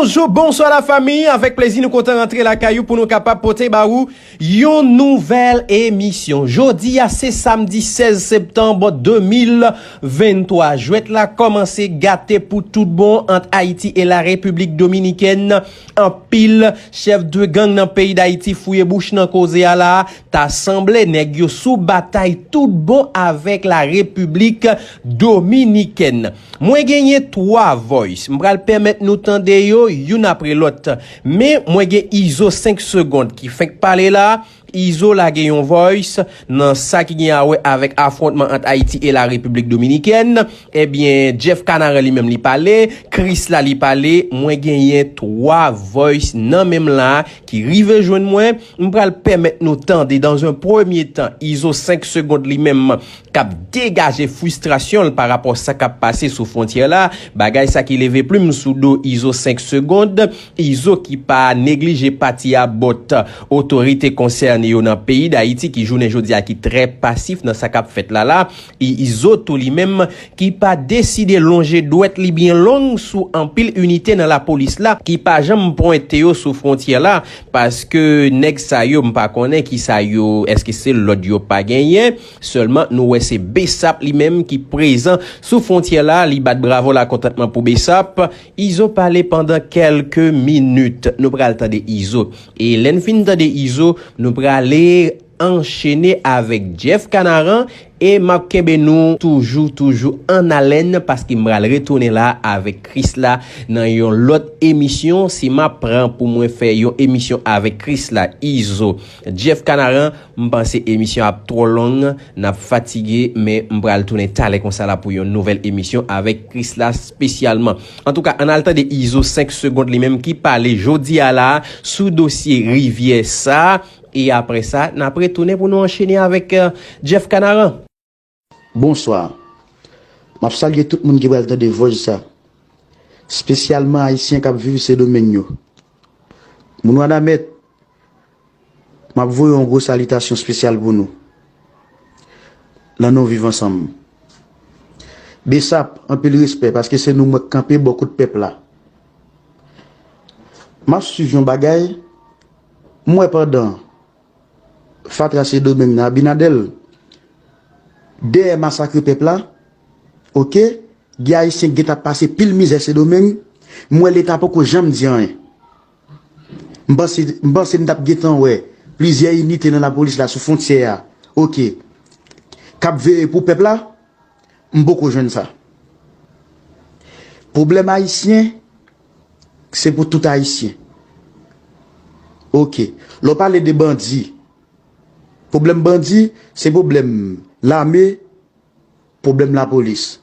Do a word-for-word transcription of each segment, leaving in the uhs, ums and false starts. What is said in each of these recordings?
Bonjou, bonswa la fami. Avèk plezi nou kontan rantre lakay ou pou nou kapab pote ba ou yon nouvèl emisyon. Jodi a se samdi sèz septanm de mil venntwa. Jwèt la kòmanse gate pou tout bon ant Ayiti e la Repiblik Dominikèn. Anpil chèf de gang nan peyi Dayiti fouye bouch nan koze a la. Ta sanble nèg yo sou batay tout bon avèk la Repiblik Dominikèn. Mwen genyen twa voice. M pral pèmèt nou tande yo youn apre lòt. Men mwen gen Izo senk segonn ki fenk pale la. Izo lage yon voice nan sa ki gen a wè avèk afwontman ant Ayiti e la Repiblik Dominikèn. Ebyen, Jeff Canaran li menm li pale, Krisla li pale. Mwen genyen twa voice nan menm la ki rive jwenn mwen. M pral pèmèt nou tande dans un premier temps Izo senk segonn li menm k ap degaje fristrasyon l pa rapò sa k ap pase sou fwontyè la. Bagay sa ki leve plim sou do Izo senk segonn. Izo ki pa neglije pati a bòt otorite konsène yo nan peyi Dayiti ki jounen jodi a ki trè pasif nan sa k ap fèt la la. I- Izo tou li menm ki pa deside lonje dwèt li byen long sou anpil inite nan lapolis la ki pa janm pwente yo sou fwontyè la. Paske nèg sa yo, m pa konnen kisa yo, èske se lòd yo pa genyen. Sèlman nou wè se BSAP li menm ki prezan sou fwontyè la, li bat bravo lakontantman pou BSAP. Izo pale pandan kèlke minit. Nou pral tande Izo. E lè n fin tande Izo, nou prale anchene avèk Jeff Canaran. E m ap kenbe nou toujou, toujou an alèn paske m pral retounen la avèk Krisla nan yon lòt emisyon. Si m ap pran pou mwen fè yon emisyon avèk Krisla, Izo, Jeff Canaran, m panse emisyon ap twò long, n ap fatige, men m pral tounen talè konsa la pou yon nouvèl emisyon avèk Krisla espesyalman. Antouka, ann al tande Izo senk segonn li menm ki pale jodi a la sou dosye rivyè sa. E apre sa, n ap retounen pou nou anchene avèk, eh, Jeff Canaran. Bonswa. M ap salye tout moun ki pral tande vòj sa. Espesyalman Ayisyen k ap viv Sendomeng yo. Moun Wanament, m ap voye yon gwo salitasyon espesyal pou nou. Nan non Viv Ansanm. BSAP, anpil respè, paske se nou menm k kanpe bò kot pèp la. M ap swiv yon bagay, m wè pandan fatra Sendomeng nan Abinader, dèyè masakre pèp la, oke, gen Ayisyen k gentan ap pase pil mizè Sendomeng, m wè Leta poko janm di anyen. M panse, m panse n t ap gentan wè plizyè inite nan lapolis la sou fwontyè a, oke, k ap veye pou pèp la, m poko jwenn sa. Pwoblèm Ayisyen, se pou tout Ayisyen. Oke. Lè w pale de bandi, pwoblèm bandi, se pwoblèm lame, pwoblèm lapolis.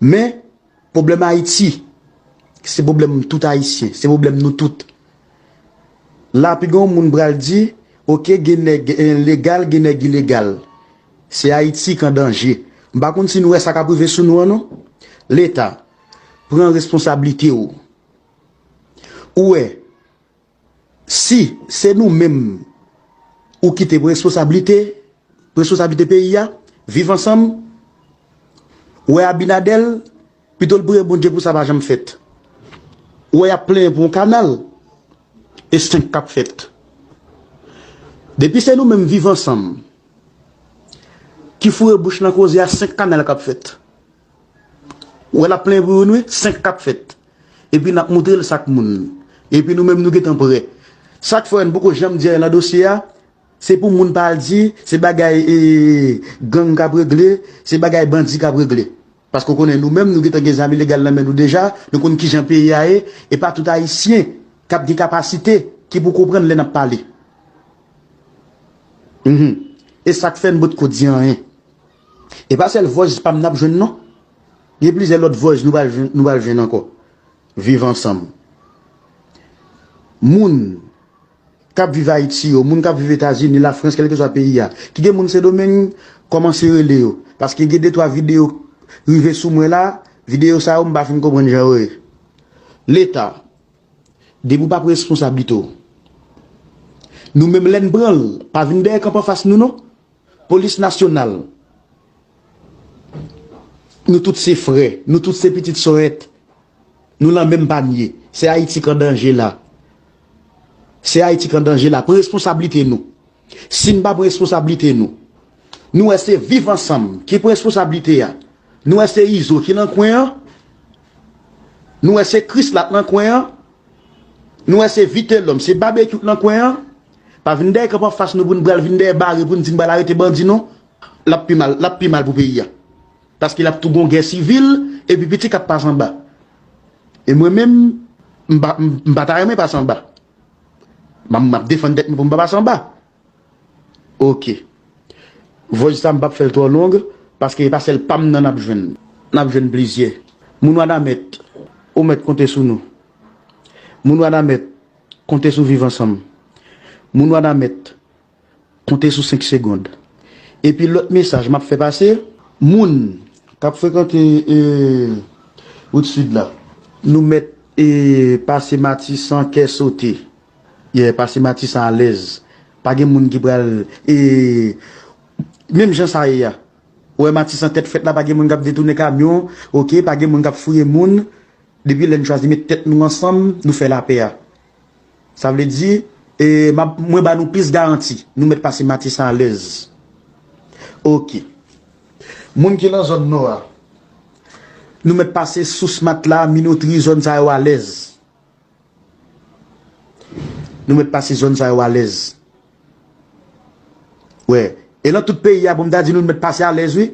Men, pwoblèm Ayiti, se pwoblèm tout Ayisyen, se pwoblèm nou tout. La, pi gen yon moun pral di, oke, gen nèg, eh, legal, gen nèg ilegal. Se Ayiti k an danje. M pa konn si nou wè sa k ap rive sou nou an non. Leta, pran responsablite w. Ou wè, si se nou menm ou kite pou responsablite, pou responsablite peyi a, Viv Ansanm, ou wè Abinader, pito l priye Bondye pou sa pa janm fèt. Ou wè y ap plenyen pou yon kanal, e senk k ap fèt. Depi se nou menm Viv Ansanm ki foure bouch nan koze a, senk kanal k ap fèt. Ou wè l ap plenyen pou youn wi, senk k ap fèt. Epi n ap moutre l sa k moun. Epi nou menm nou gentan prè. Sa k fè n poko janm di anyen nan dosye a, se pou moun pa al di se bagay, eh, gang k ap regle, se bagay bandi k ap regle. Paske w konnen nou menm nou gentan gen zam ilegal nan men nou deja, nou konn kijan peyi a ye, e pa tout Ayisyen k ap gen kapasite ki pou konprann lè n ap pale. Mhm. E sa k fè n potko di anyen. E pa sèl vòj pa m n ap jwenn non. Gen plizyè lòt vòj nou pral jwenn, nou pral jwenn ankò. Viv Ansanm. Moun k ap viv Ayiti yo, moun k ap viv Etazini, Lafrans, kèlkeswa peyi a, ki gen moun Sendomeng, kòmanse rele yo. Paske gen de twa videyo rive sou mwen la, videyo sa yo m pa fin konprann jan yo ye. Leta, depi w pa pran responsablite w, nou menm lè n pran l, pa vin dèyè kanpe anfas nou non. Polis nasyonal, nou tout se frè, nou tout se pitit sòyèt, nou lan menm panye. Se Ayiti k an danje la. Se Ayiti k an danje la. Pran responsablite nou. Si n pa pran responsablite nou, nou wè se Viv Ansanm ki pran responsablite a. Nou wè se Izo ki nan kwen an. Nou wè se Krisla k nan kwen an. Nou wè se Vitelòm, se Babekyou k nan kwen an. Pa vin dèyè kanpe anfas nou pou n pral vin dèyè bare pou n di n pral arete bandi non. L ap pi mal, l ap pi mal pou peyi a. Paske l ap tou gon gè sivil, epi piti k ap pase anba. E mwen menm, m pa, m, m pa ta renmen pase anba. M ap, m ap defann tèt mwen pou m pa pase anba. Oke. Vòj sa m p ap fè l twò long, paske e pa sèl pa m nan n ap jwenn. N ap jwenn plizyè. Moun Wanament, ou mèt konte sou nou. Moun Wanament, konte sou Viv Ansanm. Moun Wanament, konte sou Senk Segonn. Epi lòt mesaj m ap fè pase, moun k ap frekante, e, wout sid la, nou mèt, e, pase Matisan kè sote. Yeah, pase Matisan alèz. Pa gen moun ki pral, e, menm jan sa ye a. Ou wè Matisan tèt frèt la, pa gen moun k ap detounen kamyon, oke, pa gen moun k ap fouye moun. Depi lè n chwazi met tèt nou ansanm, nou fè lapè a. Sa vle di, e, m ap, mwen ba nou plis garanti, nou mèt pase Matisan alèz. Oke. Moun ki nan zòn nò a, nou mèt pase Sous Matla, Minotri, zòn sa yo alèz. Nou mèt pase zòn sa yo alèz. Wè. E nan tout peyi a, pou m ta di nou, nou mèt pase alèz, wi.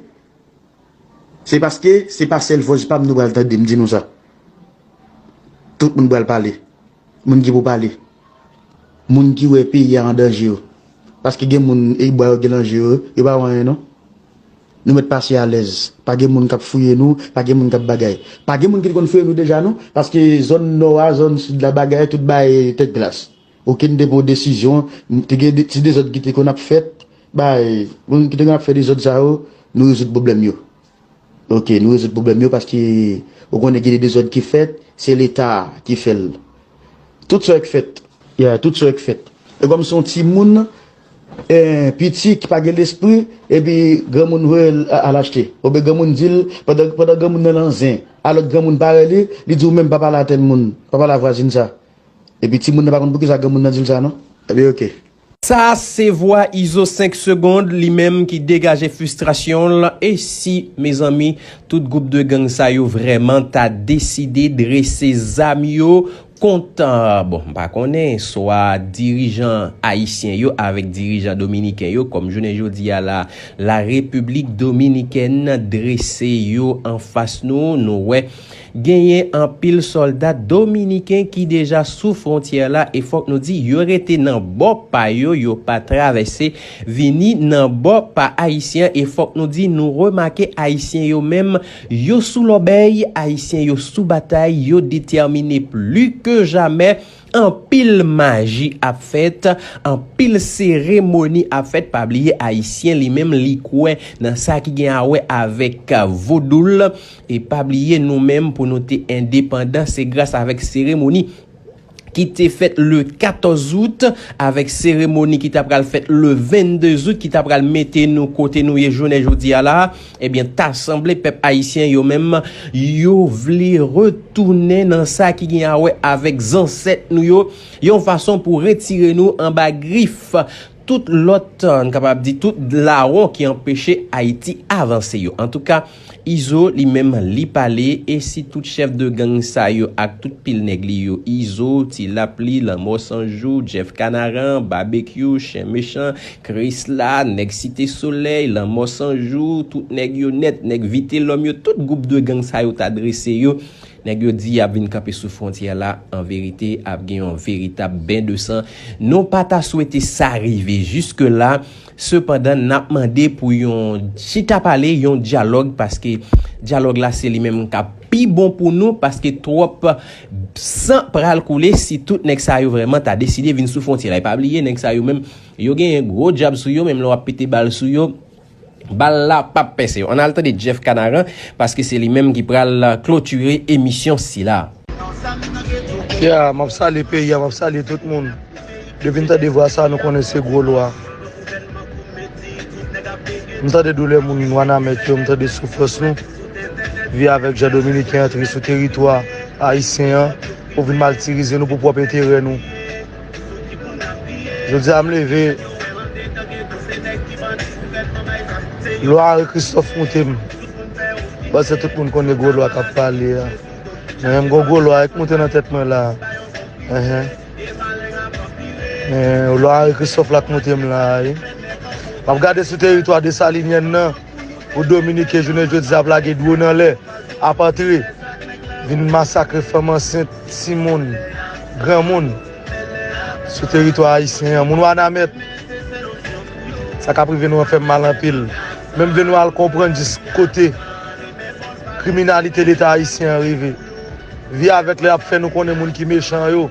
Se paske se pa sèl vòj pa m nou pral tande, m di nou sa. Tout moun pral pale. Moun ki pou pale. Moun ki wè peyi a an danje yo. Paske gen moun, e bwa yo gen danje yo, yo pa wè anyen non. Nou mèt pase alèz. Pa gen moun k ap fouye nou, pa gen moun k ap bagay. Pa gen moun ki te konn fouye nou deja non, paske zòn nò a, zòn sid la, bagay, tout bagay tèt glas. Okenn te pran desizyon, te gen de, ti dezòd ki te konn ap fèt, bay, moun ki te konn ap fè dezòd sa yo, nou rezoud pwoblèm yo. Oke, nou rezoud pwoblèm yo paske ou konnen gen de dezòd ki fèt, se Leta ki fè l. Tout sa yo k fèt. Yeah, tout sa yo k fèt. E kòm se yon timoun, eh, piti ki pa gen lespri, epi granmoun voye l a-, al achte. Oubyen granmoun di l, pandan, pandan granmoun nan nan zen, a lòt granmoun parèy li, li di w menm pa pale a tèl moun, pa pale a vwazin sa. Epi timoun nan pa konn poukisa granmoun nan di l sa non. Epi oke. Sa se vwa Izo senk Segonn, li menm ki degaje fristrasyon l. E si, mezanmi, tout gwoup de gang sa yo vrèman ta deside drese zam yo kont, bon, m pa konnen, swa dirijan ayisyen yo avèk dirijan dominiken yo, kòm jounen jodi a la, la Repiblik Dominikèn drese yo anfas nou, nou wè genyen anpil sòlda dominiken ki deja sou fwontyè la, e fòk nou di, yo rete nan bò pa yo, yo pa travèse vini nan bò pa ayisyen, e fòk nou di, nou remake ayisyen yo menm, yo sou lòbèy, ayisyen yo sou batay, yo detèmine pli ke jamè. Anpil maji ap fèt, anpil seremoni ap fèt. Pa bliye, ayisyen li menm, li kwè nan sa ki gen a wè avèk vodou l. E pa bliye, nou menm, pou nou te endepandan, se gras avèk seremoni ki te fèt le katòz out, avèk seremoni ki ta pral fèt le vennde out, ki ta pral mete nou kote nou ye jounen jodi a la. Ebyen, ta sanble pèp ayisyen yo menm, yo vle retounen nan sa ki gen a wè avèk zansèt nou yo, yon fason pou retire nou anba grif tout lòt, n kapab di tout lawon ki anpeche Ayiti avanse yo. Antouka, Izo, li menm, li pale, e si tout chèf de gang sa yo ak tout pil nèg li yo, Izo, Ti Lapli, Lanmò San Jou, Jeff Kanaran, Babekyou, Chen Mechan, Krisla, nèg Site Solèy, Lanmò San Jou, tout nèg yo nèt, nèg Vitelòm yo, tout gwoup de gang sa yo ta drese yo. Nèg yo di y ap vin kanpe sou fwontyè la, an verite, ap gen yon veritab ben de san. Nou pa ta swete sa rive jiske la, sepandan, n ap mande pou yon chita pale, yon dyalòg, paske dyalòg la, se li menm k ap pi bon pou nou, paske twòp san pral koule si tout nèg sa yo vrèman ta deside vin sou fwontyè la. E pa bliye, nèg sa yo menm, yo genyen gwo djab sou yo, menm lè w ap pete bal sou yo, bal la p ap pèse yo. Ann al tande Jeff Kanaran, paske se li menm ki pral klotire emisyon sila. Ya, m ap salye peyi a, m ap salye tout moun. Depi n tande vwa sa, nou konnen se gwo lwa. M tande doulè moun Wanament yo, m tande soufrans nou. Vi avèk jan Dominiken antre sou teritwa ayisyen an. Ou vin matirize nou pou pwòp enterè nou. Jodi a m leve, lwa Henri Christophe moute m. Paske tout moun konnen gwo lwa k ap pale a. Mwen menm gon gwo lwa k moute nan tèt mwen la. Enhen. Men lwa Henri Christophe la k moute m la, wi. M ap gade sou teritwa Desalinyèn nan, pou Dominiken jounen jodi a ap lage dwòn anlè, ap antre, vin masakre fanm ansent, timoun, granmoun sou teritwa ayisyen an. Moun Wanament, sa k ap rive nou an fè m mal anpil. Men m vle nou al konprann jis kote kriminalite Leta ayisyen an rive. Vi avèk lè ap fè nou konnen moun ki mechan yo.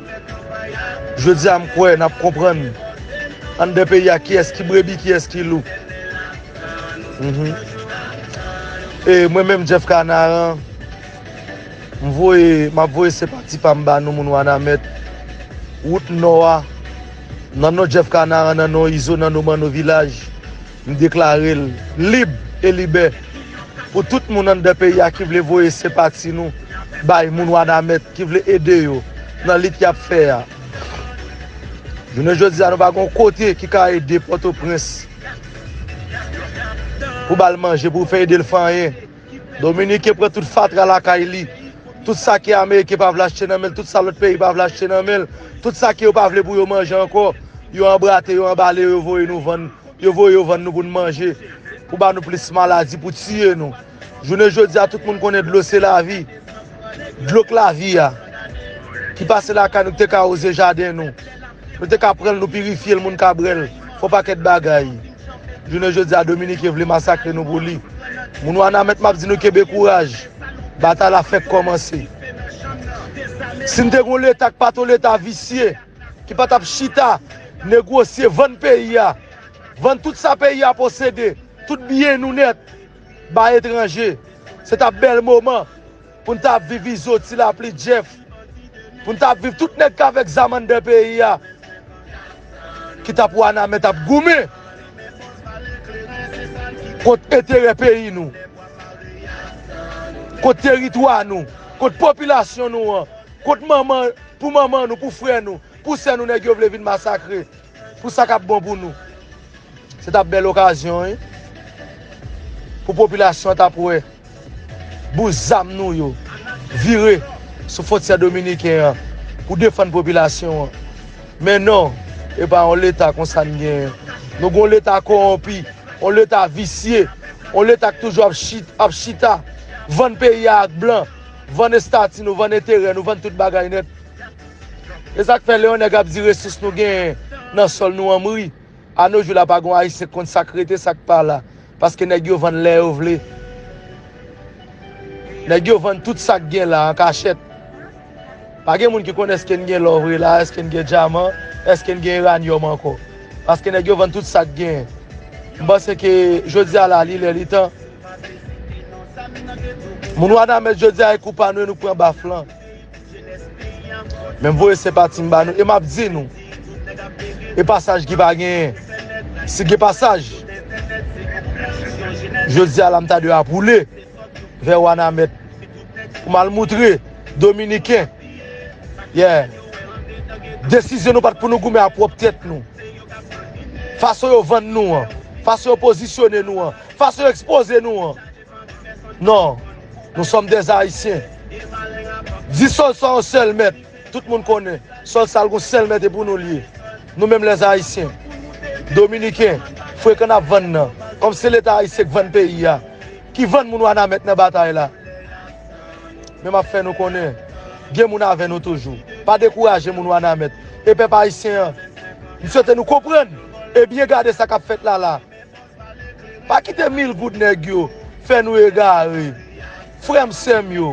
Jodi a m kwè n ap konprann anndan peyi a kiyès ki brebi, kiyès ki lou. Mhm. E mwen menm Jeff Canaran, m voye, m ap voye senpati pa m ba nou moun Wanament. Wout Nò a, nan non Jeff Canaran, nan non Izo, nan non Manno Vilaj, m deklare l lib e libè pou tout moun anndan peyi a ki vle voye senpati nou bay moun Wanament, ki vle ede yo nan lit y ap fè a. Jounen jodi a, nou pa gen yon kote ki ka ede Pòtoprens pou ba l manje, pou fè ede l fè anyen. Dominiken pran tout fatra lakay li. Tout sa ke Ameriken pa vle achte nan men l, tout sa lòt peyi pa vle achte nan men l, tout sa ke yo pa vle pou yo manje ankò, yo anbrate, yo anbale, yo voye nou vann, yo voye yo vann nou pou n manje, pou ba nou plis maladi, pou tiye nou. Jounen jodi a, tout moun konnen dlo se lavi. Dlo k lavi a, ki pase lakay nou, ki te ka awoze jaden nou. Nou te ka pran l, nou pirifye l, moun ka bwè l, fè yon pakèt bagay. Jounen jodi a, Dominiken vle masakre nou pou li. Moun Wanament, m ap di nou kenbe kouraj. Batay la fèk kòmanse. Si n te gen yon Leta k pa t yon Leta visye, ki pa t ap chita, negosye, vann peyi a, vann tout sa peyi a posede, tout byen nou nèt, bay etranje, se t ap bèl moman pou n t ap viv Izo, Ti Lapli, Jeff, pou n t ap viv tout nèg k avèk zam anndan peyi a, ki t ap Wanament ap goumen kont enterè peyi nou, kont teritwa nou, kont popilasyon nou an, kont manman, pou manman nou, pou frè nou, pou sè nou, nèg yo vle vin masakre pou sa k ap bon pou nou. Se t ap bèl okazyon, wi, pou popilasyon an t ap wè bout zam nou yo vire sou fwontyè dominiken an pou defann popilasyon an. Men non, e pa yon Leta konsa n genyen. Nou gen yon Leta kowonpi, yon Leta visye, yon Leta k toujou ap chit-, ap chita, vann peyi a ak blan, vann estati nou, vann enterè nou, vann tout bagay nèt. E sa k fè lè yon nèg ap di resous nou genyen nan sòl nou an mouri, a no jou la pa gen Ayisyen k konn sa k rete, sa k pa la. Paske nèg yo vann lè yo vle. Nèg yo vann tout sa k gen la an kachèt. Pa gen moun ki konn èske n gen lò vre la, èske n gen dyaman, èske n gen iranyòm ankò. Paske nèg yo vann tout sa k genyen. M panse ke jodi a la, li lè, li tan. Moun Wanament jodi a, e kou pa nou e nou k pran baf lan. Men m voye senpati m ba nou e m ap di nou, e pasaj ki pa genyen. Si gen pasaj, jodi a la m ta dwe ap woule vè Wanament pou m al moutre Dominiken, yeah, desizyon nou pa t pou nou goumen a pwòp tèt nou. Fason yo vann nou an, fason yo pozisyone nou an, fason yo ekspoze nou an. Non, nous sommes des Haïtiens. Di sòl sa yon sèl mèt, tout moun konnen. Sòl sa l gon sèl mèt e pou nou l ye. Nou menm lèzayisyen, dominiken, frekan n ap vann nan. Kòm se Leta ayisyen k vann peyi a, ki vann moun Wanament nan batay la. Men m ap fè nou konnen, gen moun avè nou toujou. Pa dekouraje moun Wanament. E pèp ayisyen an, m swete nou konprann e byen gade sa k ap fèt la la. Pa kite mil goud nèg yo fè nou egare. Frè m, sè m yo,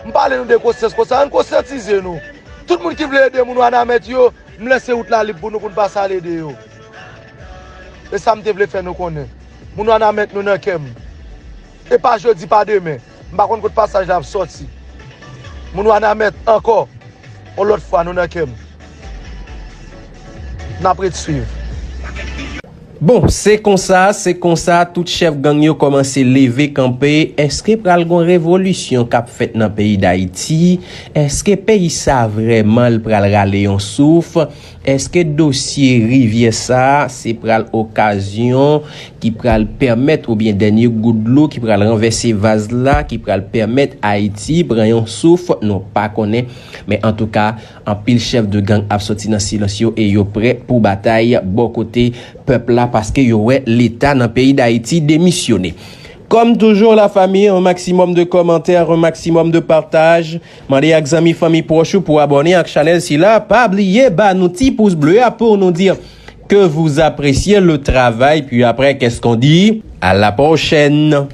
m pale nou de konsyans konsa, ann konsyantize nou. Tout moun ki vle ede moun Wanament yo, m lèse wout la lib pou nou, pou n pase al ede yo. E sa m te vle fè nou konnen. Moun Wanament, nou nan kè m. E pa jodi, pa demen. M pa konn kot pasaj la ap sòti. Moun Wanament, ankò yon lòt fwa, nou nan kè m. N ap ret swiv. Bon, se konsa, se konsa, tout chèf gang yo kòmanse leve kanpe. Èske pral gon revolisyon k ap fèt nan peyi Dayiti? Èske peyi sa vrèman l pral rale yon souf? Èske dosye rivyè sa se pral okazyon ki pral pèmèt, oubyen dènye gout dlo ki pral ranvèse vaz la, ki pral pèmèt Ayiti pran yon souf? Nou pa konnen. Men antouka, anpil chèf de gang ap sòti nan silans yo e yo prè pou batay bò kote pèp la, paske yo wè Leta nan peyi Dayiti demisyone. Comme toujours, la famille, un maximum de commentaires, un maximum de partage. Mande ak zanmi, fanmi pwòch ou pou abòne ak chanèl sila. Pa bliye ba nou ti pous ble a pou nou di ke vous appréciez le travail. Puis après, qu'est-ce qu'on dit? À la prochaine.